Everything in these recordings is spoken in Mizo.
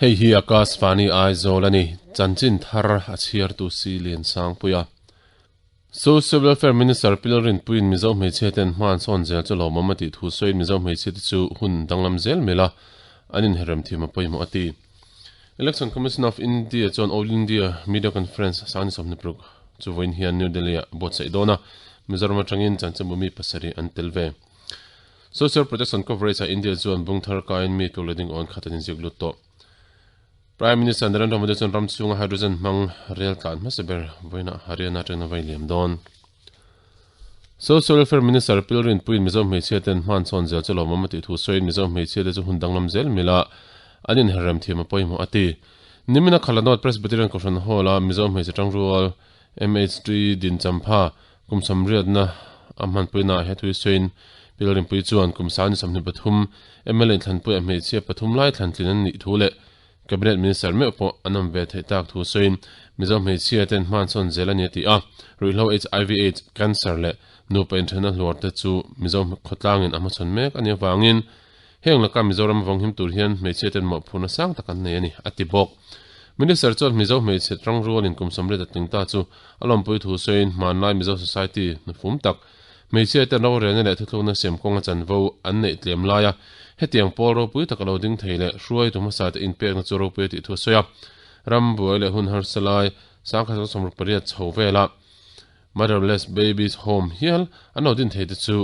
Hei hi Akashvani Aizawl a ni, chanchin thar a chhiartu si Liansangpuia. Social Welfare Minister Pi Lalrinpuiin Mizo hmeichhia ten hma an sawn zel chu lawmawm a tih thu sawiin Mizo hmeichhia te chu hun danglam zel mela an inherrem thiam a pawimawh a ti. Election Commission of India chuan All India Media Conference Sangni 26 chu vawiin hian New Delhi ah buatsaih dawn a, Mizoram atangin chanchinbu mi pasarih an tel ve. Social Protection Coverage ah India chuan bung thar kaiin mi tur leh ding awn khat an inziak lut tawh. Prime Minister Narendra Modi chuan ram chhunga hydrogen hmang rel tlan hmasa ber vawiinah Haryana atangin a vai liam dawn. Social Welfare Minister Pil Rinpuiin Mizo hmeichhia ten hman chhawn zel chu lawmawm a tih thu sawiin Mizo hmeichhia te chu hun danglam zel mila an inherrem thiam a pawimawh a ti. Nimina Khalanawt Presbyterian Kohhran Hall-a Mizo hmeichhe tangrual MHT din champha kum sawmriatna a hmanpuinaah he thui sawiin Pil Rinpui chuan kum sani 23 mla inthlanpuiah hmeichhia pathum lai thlantlin an nih thu leh Cabinet Minister meuh pawh an awm ve theih tak thu sawiin Mizo hmeichhia ten hman sawn zel a ni a ti a, ruihhlo HIV AIDS, Cancer leh nupa inthenna hluar te chu Mizo khawtlangin a hmachhawn mek a nih avangin heng laka Mizoram vawnghim tur hian hmeichhia ten mawhphurhna sang tak an nei a ni a ti bawk. Minister chuan Mizo hmeichhe tangrualin kum 80 a tling ta chu a lawmpui thu sawiin hmanlai Mizo Society hnufum tak Hmeichhia ten rorelna leh thuthlukna siam kawnga chanvo an neih tlem laia hetiang pawl ropui tak a lo ding thei leh hruaitu hmasa te inpekna chu ropui a tih thu a sawi a. Ram buai leh hun harsa lai 1968 chho vela Motherless Babies Home hial an lo din thei te chu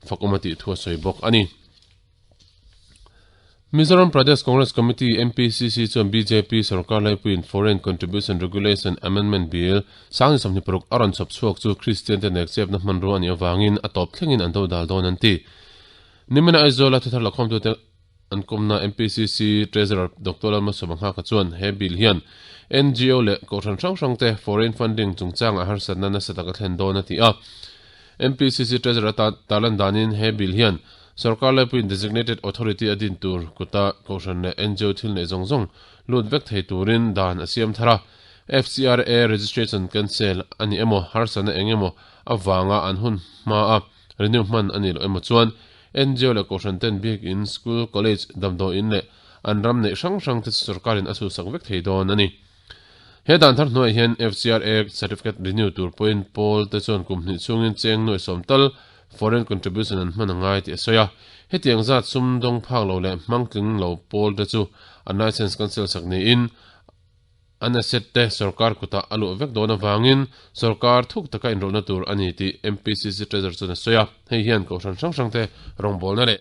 fakawm a tih thu a sawi bawk a ni. Mizoram Pradesh Congress Committee, MPCC, chuan bjp sorkar laipuiin Foreign Contribution Regulation Amendment Bill 2026 a rawn chhawp chhuak chu Kristian te nekchepna hmanrua a nih avangin a tawp thlengin an dodal dawn an ti. Nimina Aizawla thuthar lakhawmtute an kawmna MPCC Treasurer Doctor Lalmasawma Nghaka chuan he bill hian NGO leh kohhran hrang hrangte foreign funding chungchangah harsatna nasa tak a thlen dawn a ti a. MPCC Treasurer tarlan danin he bill hian Sorkar laipuiin Designated Authority a din tur kuta Kohhran leh NGO thil neih zawng zawng lut vek thei turin dan a siam thar a. FCRA registration cancel a ni emaw, harsatna eng emaw avanga an hun hma a renew hman a nih loh emaw chuan NGO leh Kohhran ten biakin, school, college, damdawiin leh an ram neih hrang hrang te chu sorkarin a suhsak vek thei dawn a ni. He dan thar hnuaiah hian FCRA certificate renew tur pawhin pawl te chuan kum hnih chhungin cheng nuai sawm tal foreign contribution an hman a ngai tih a sawi a. Hetiang zat sum dawng phak lo leh hmang tling lo pawl te chu an license cancel sak niin an asset te sorkar kutah a luh vek dawn avangin sorkar thuk taka inrawlhna tur a ni tih MPCC Treasurer chuan a sawi a. Hei hian kohhran hrang hrang te rawngbawlna leh.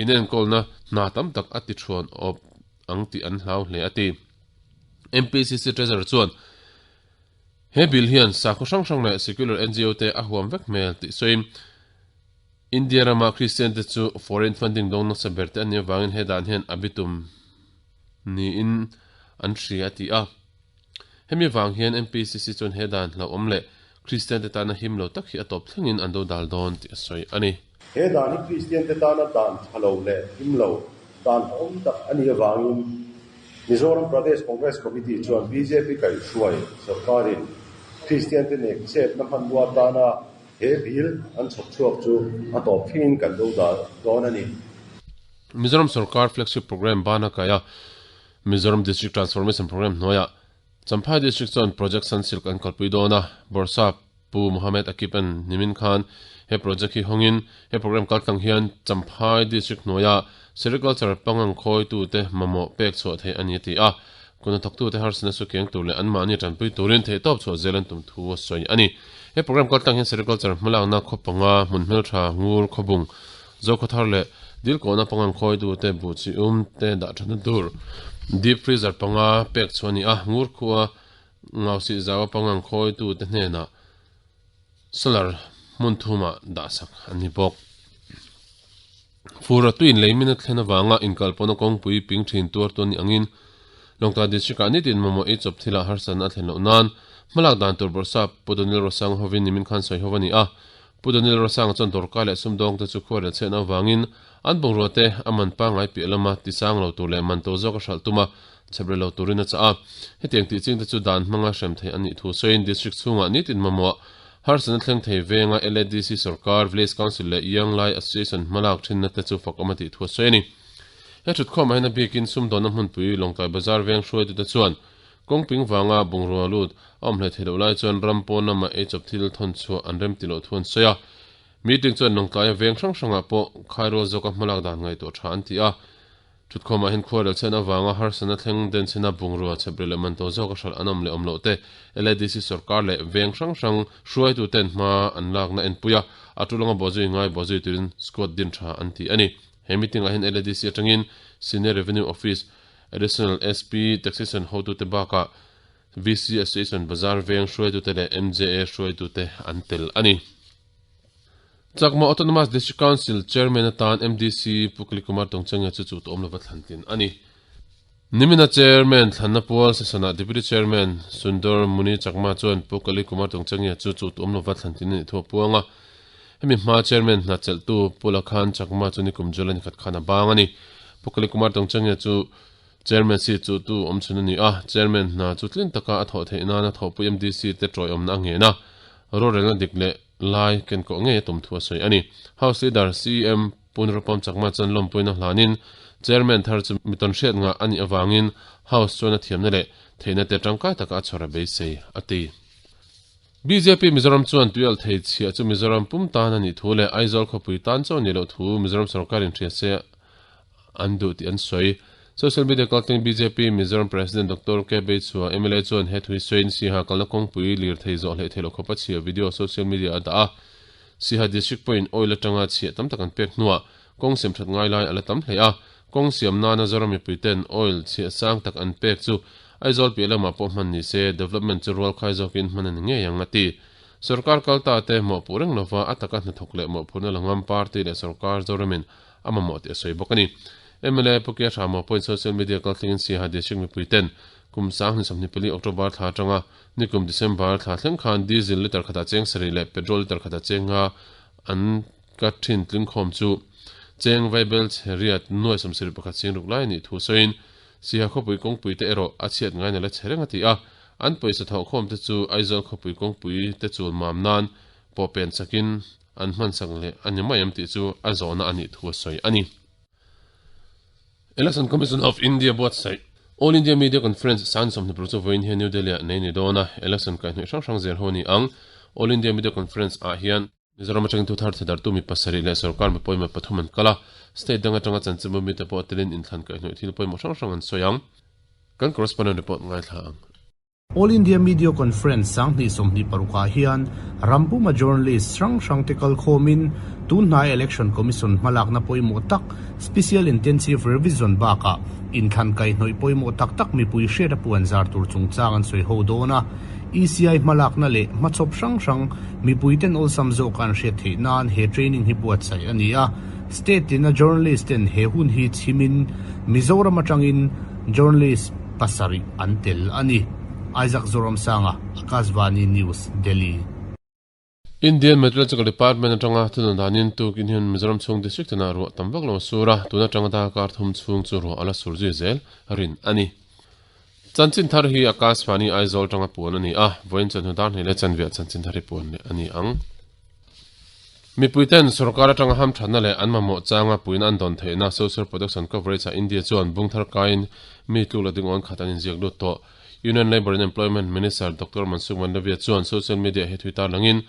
Inenkawlna hna tam tak a ti thuan awp ang tih an hlau hle a ti. MPCC Treasurer chuan he bill hian sakhaw hrang hrang leh secular NGO te a huam vek hmel tih sawiin India rama Kristian te chu foreign funding dawng nasa ber te an nih avangin he dan hian a bitum niin an hria a ti a. Hemi vang hian MPCC chuan he dan hlauhawm leh Kristian te tana him lo tak hi a tawp thlengin an dodal dawn tih a sawi a ni. He dan hi Kristian te tana dan tha lo leh him lo, dan hlauhawm tak a nih avangin Mizoram Pradesh Congress Committee chuan bjp kaihhruai sorkarin Kristian te nek chetna hmanrua atana he bill an chhawp chhuak chu a tawp thlengin kan dodal dawn a ni. Mizoram sorkar flagship programme bana kaia Mizoram District Transformation Programme hnuaiah Champhai District chuan Project Sunsilk an kalpui dawn a, Bawrhsap Pu Mohammed Akip an nimin khan he project hi hawngin he programme kaltlang hian Champhai District hnuaia Sericulture pangang khawitute mamawh pek chhuah theih a ni a ti a, kun hnathawktute harsatna su keng tur leh anmahni tanpui turin theihtawp chhuah zel an tum thu a sawi a ni. He programme kaltlang hian Sericulture hmalakna khaw panga hmun hmeltha ngur khawbung Zokhawthar leh Dilkawhna pangang khawitute buh chi um te dah thatna tur deep freezer panga pek chu a ni a, ngur khua Ngausih zaua pangang khawitute hnenah solar hmun thumah dahsak a ni bawk. Fur a tuin leimin a thlen avanga inkalpawhna kawngpui ping thin tuar tu a nih angin Lawngtlai District ah nitin mamawh ei chawp thilah harsatna a thlen loh nan hmalak dan tur bawrhsap Pu Donil Rosang hovin nimin khan sawi ho a ni a. Pu Daniel Rosanga chuan dawrkai leh sumdawngte chu khuar leh chhiatna avangin an bungrua te a man pangngai piah lama tisang lo tur leh man to zawk a hralh tum a, chhep reh lo turin a chah a. Hetiang tih chingte chu dan hmanga hrem theih an nih thu sawiin District chhungah nitin mamawh harsatna thleng thei venga LADC sorkar, Village Council leh Young Lai Association hmalak thinna te chu fak awm a tih thu a sawi a ni. He thutkhawmah hian a bikin sumdawnna hmunpui Lawngtlai Bazar veng hruaitute chuan kawngping vanga bungrua lut a awm hlei theih loh lai chuan ram pawn lama eichawp thil thawn chhuah an rem ti loh thu an sawi a. Meeting chuan Lawngtlaia veng hrang hrangah pawh khairual zawka hmalak dan ngaihtuah tha an ti a. Thutkhawmah hian khuarel chhian avanga harsatna thleng denchhena bungrua chhepreh leh man to zawka hralh an awm leh awm loh te LADC sorkar leh veng hrang hrang hruaituten hma an lakna enpui a, a tulanga bawhzui ngai bawhzui turin squad din tha an ti a ni. He meeting ah hian LADC atangin Senior Revenue Office, Additional SP, Taxation hotute bakah VC Association Bazar veng hruaitute leh MJA hruaitute an tel a ni. Chakma Autonomous District Council Chairman atan MDC Pu Kali Kumar Tongchenga chu chu tawm lova thlan tin a ni. Nimina Chairman thlanna pual session-ah Deputy Chairman Sundor Muni Chakma chuan Pu Kali Kumar Tongchengia chu chu tawm lova thlan tin a nih thu a puang a. Hemi hma Chairman hna chelhtu Pu Lakhan Chakma chu nikum July ni khat khan a bang a ni. Pu Kali Kumar Tongchengia chu Chairman seat chu tu awm chhun a ni a, Chairman hna chu tlin taka a thawh theih nana thawhpui MDC te tawiawmna a ngen a, rorelna dik leh lai kenkawh ngei a tum thu a sawi a ni. House Leader CM Punrupam Chakma chuan lawmpuina hlanin Chairman thar chu mi tawnhriat ngah a nih avangin House chuan a thiamna leh theihna te tangkai taka a chhawr a beisei, a ti. Bjp Mizoram chuan tuialh thei chhiah chu Mizoram pum tan a nih thu leh Aizawl khawpui tan chaw nih loh thu Mizoram sorkarin hria se an duh tih an sawi. Social media kaltling bjp Mizoram President Doctor K Beichhua, mla chuan he thui sawiin Siha kalna kawngpui lirthei zawh hleih theih loh khawpa chhia video social media a dah a. Siha District pawhin oil atanga chhiah tam tak an pek hnuah kawng siam that ngai lai a la tam hle a. Kawng siam nana Zoram mipuiten oil chhiah sang tak an pek chu Aizawl piah lamah pawh hman ni se development chu rualkhai zawkin hman a ni ngei ang a ti. Sorkar kalta te mawhpuh reng lova a taka hnathawk leh mawhphurhna la ngam party leh sorkar Zoramin a mamawh tih a sawi bawk a ni. Mla Pu Kia Hramo pawhin social media kaltlingin Siaha District mipuiten kum 2024 October thla atanga nikum December thla thleng khan diesel litre khatah cheng sarih leh petrol litre khatah cheng nga an cut thin tlingkhawm chu cheng vaibel chhe riat nuai 71 ching ruk lai a nih thu sawiin Siaha khawpui kawngpui te erawh a chhiat ngaina la chhe reng a ti a, an pawisa thawhkhawm te chu Aizawl khawpui kawngpui te chul mam nan pawh pen chakin an hmansak leh a ni mai em tih chu a zawhna a nih thu a sawi a ni. Election Commission of India buatsaih All India Media Conference san 26 chu vawiin hian New Delhi ah nei ni dawn a, election kaihhnawih hrang hrang zel ho a ni ang. All India Media Conference ah hian Mizoram atangin thu thar thedartu mi pasarih leh sorkar mi pawimawh pathum an kal a, state dang atanga chanchinbu mite pawh telin inthlan kaihhnawih thil pawimawh hrang hrang an sawi ang. Kan correspondent report ngaithla ang. All India Media Conference 2026 ah hian rampuma journalist hrang hrangte kalkhawmin tunhnai Election Commission hmalakna pawimawh tak Special Intensive Revision bakah inthlan kaihhnawih pawimawh tak tak mipui hriat a puan zar tur chungchang an sawi ho dawn a. ECI hmalakna leh hmachhawp hrang hrang mipuiten awlsam zawka an hriat theih nan he training hi buatsaih a ni a. State tina journalist ten he hun hi chhimin Mizoram atangin journalist pasarih an tel a ni. Isaac Zoramsanga, Akashvani News, Delhi. Indian Meteorological Department atanga thunun danin tukin hian Mizoram chhung district tinah ruah tam vak lo a sur a, tun atanga darkar thum chhung chu ruah a la sur zui zel rin a ni. Chanchin thar hi Akashvani Aizawl atanga puan a ni a, vawiin chawhnu dar hnih leh chanveah chanchin thar hi puan leh a ni ang. Mipuiten sorkar atanga hamthatna leh an mamawh changa puina an dawn theihna Social Protection Coverage ah India chuan bung thar kaiin mi tluk la dingawn khat an inziak lut tawh. Union Labour and Employment Minister Doctor Mansukh Mandaviya chuan social media he thui tarlangin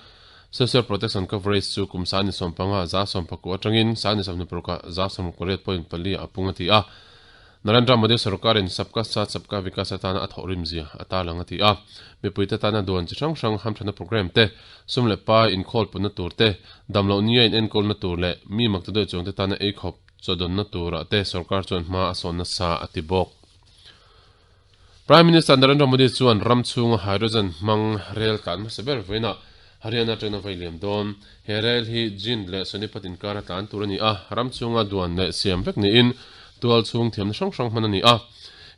Social Protection Coverage chu kum 15 110 atangin 26 ah 118.4 ah a pung a ti a. Narendra Modi sorkarin Sabka Saath Sabka Vikas atana a thawhrim zia a tarlang a ti a. Mipuite tana duan chi hrang hrang hamthatna programme te, sum leh pai inkhawlputna tur te, damloh nia inenkawlna tur leh mi makta deuh chuangte tana eikhawp chawdawnna turah te sorkar chuan hma a sawn nasa a ti bawk. Prime Minister Narendra Modi chuan ram chhunga hydrogen hmang rel tlan hmasa ber vawiinah Haryana atangin a vawi liam dawn. He rel hi Jind leh Sonipat inkar a tlan tur a ni a, ram chhunga duan leh siam vek niin tual chhung thiamna hrang hrang hman a ni a.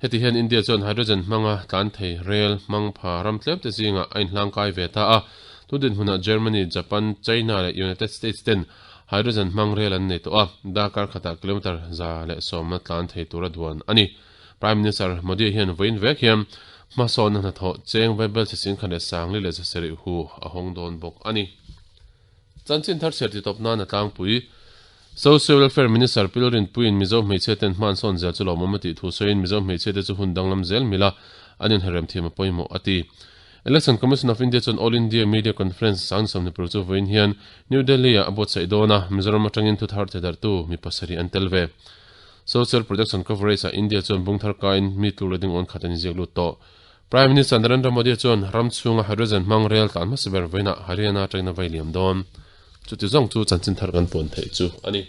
Heti hian India chuan hydrogen hmanga tlan thei rel hmang pha ram tlemte zingah a inhlangkai ve ta a. Tun dinhmunah Germany, Japan, China leh United States ten hydrogen hmang rel an nei tawh a, darkar khatah kilometre 110 tlan thei tura duan a ni. Prime Minister Modi hian vawiin vek hian hmasawnna hnathawh cheng vaibel chhe singkhat leh sangli leh zasarih hu a hawng dawn bawk a ni. Chanchin thar chhiar titawp nan a tlangpui. Social Welfare Minister Pi Lalrinpuiin Mizo hmeichhia ten hma an sawn zel chu lawmawm a tih thu sawiin Mizo hmeichhia te chu hun danglam zel mila an inherem thiam a pawimawh a ti. Election Commission of India chuan All India Media Conference sang 25 chu vawiin hian New Delhi ah a buatsaih dawn a, Mizoram atangin thu thar thedarhtu mi pasarih an tel ve. Social Protection Coverage ah India chuan bung thar kaiin mi tluk leh ding awn khat an inziak lut tawh. Prime Minister Narendra Modi chuan ram chhunga hydrogen hmang rel tlan hmasa ber vawiinah Haryana atangin a vai liam dawn. Chuti zawng chu chanchin thar kan puan theih chu a ni.